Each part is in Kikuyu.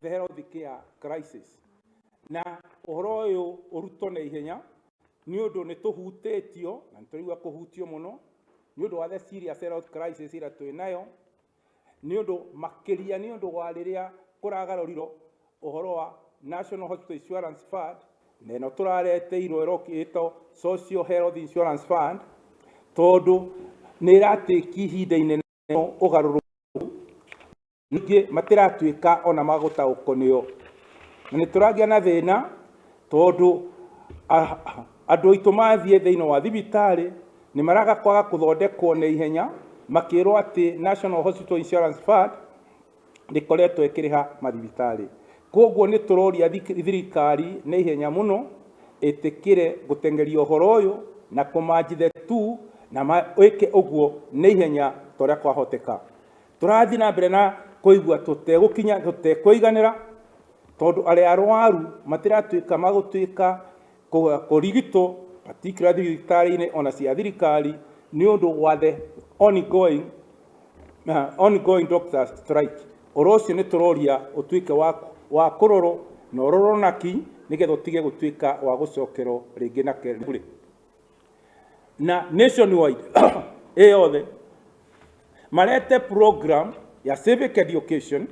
The health care crisis. Na ũhoro ũyũ ũrutwo na ihenya nĩ ũndũ nĩ tũhutĩtio na nĩ tũraigua kũhutio mũno nĩ ũndũ wa the serious health crisis ĩrĩa twĩ nayo, nĩ ũndũ makĩria nĩ ũndũ wa rĩrĩa kũragarũrirwo ũhoro wa National Hospital Insurance Fund, na ĩno tũrareteirwo ĩrokĩtwo Social Health Insurance Fund, tondũ nĩ ĩratĩki ihinda inene ũgarũrũku. Ningĩ matiratuĩka ona magũtaũkwo nĩo. Na nĩ tũragĩa na thĩna tondũ andũ aitũ mathiĩ thĩinĩ wa thibitarĩ nĩ maraga kwaga kũthondekwo na ihenya makĩrwo atĩ National Hospital Insurance Fund ndĩkoretwo ĩkĩrĩha mathibitarĩ. Koguo nĩ tũroria thirikari na ihenya mũno ĩtĩkĩre gũteng'eria ũhoro ũyũ na kũ merge the two na ĩke ũguo na ihenya ta ũrĩa kwahoteka. Tũrathiĩ na mbere na kũigua tũtegũkinya tũtekũiganĩra tondũ arĩa arwaru matiratuĩka magũtuĩka kũrigitwo particular thibitarĩ-inĩ ona cia thirikari nĩ ũndũ wa the ongoing doctor strike. Ũhoro ũcio nĩ tũroria ũtuĩke wa kũrorwo na ũrorwo na kinyi nĩgetha ũtige gũtuĩka wa gũcokerwo rĩngĩ na kerĩ. Na nationwide ĩ yothe marete program ya civic education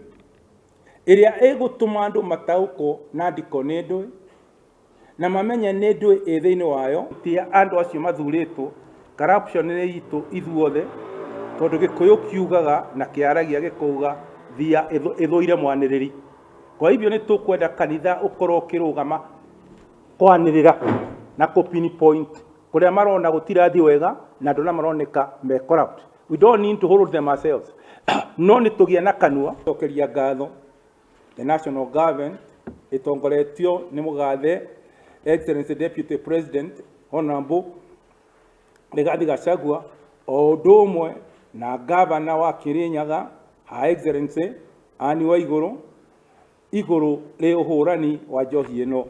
ĩrĩa ĩgũtũma andũ mataũkwo na ndiko nĩ ndũĩ na mamenye nĩ ndũĩ ĩ thĩinĩ wayo. Ti andũ acio mathurĩtwo, corruption nĩ itũ ithuothe, tondũ Gĩkũyũ kiugaga na kĩaragia gĩkauga thia ĩthũire mwanĩrĩri. Kwa hivyo nĩ tũkwenda kanitha ũkorwo ũkĩrũgama kwanĩrĩra na kũ pinpoint kũrĩa marona gũtirathiĩ wega na andũ arĩa maroneka me corrupt. We don't need to hold them ourselves. No nĩ tũgĩe na kanua. Cokeria ngatho the national government ĩtongoretio nĩ mũgathe Excellency Deputy President Honorable Rigathi Gachagua, o ũndũ ũmwe na gavana wa Kirinyaga Her Excellency Anne Waigũrũ, igũrũ rĩ ũhũrani wa njohi ĩno.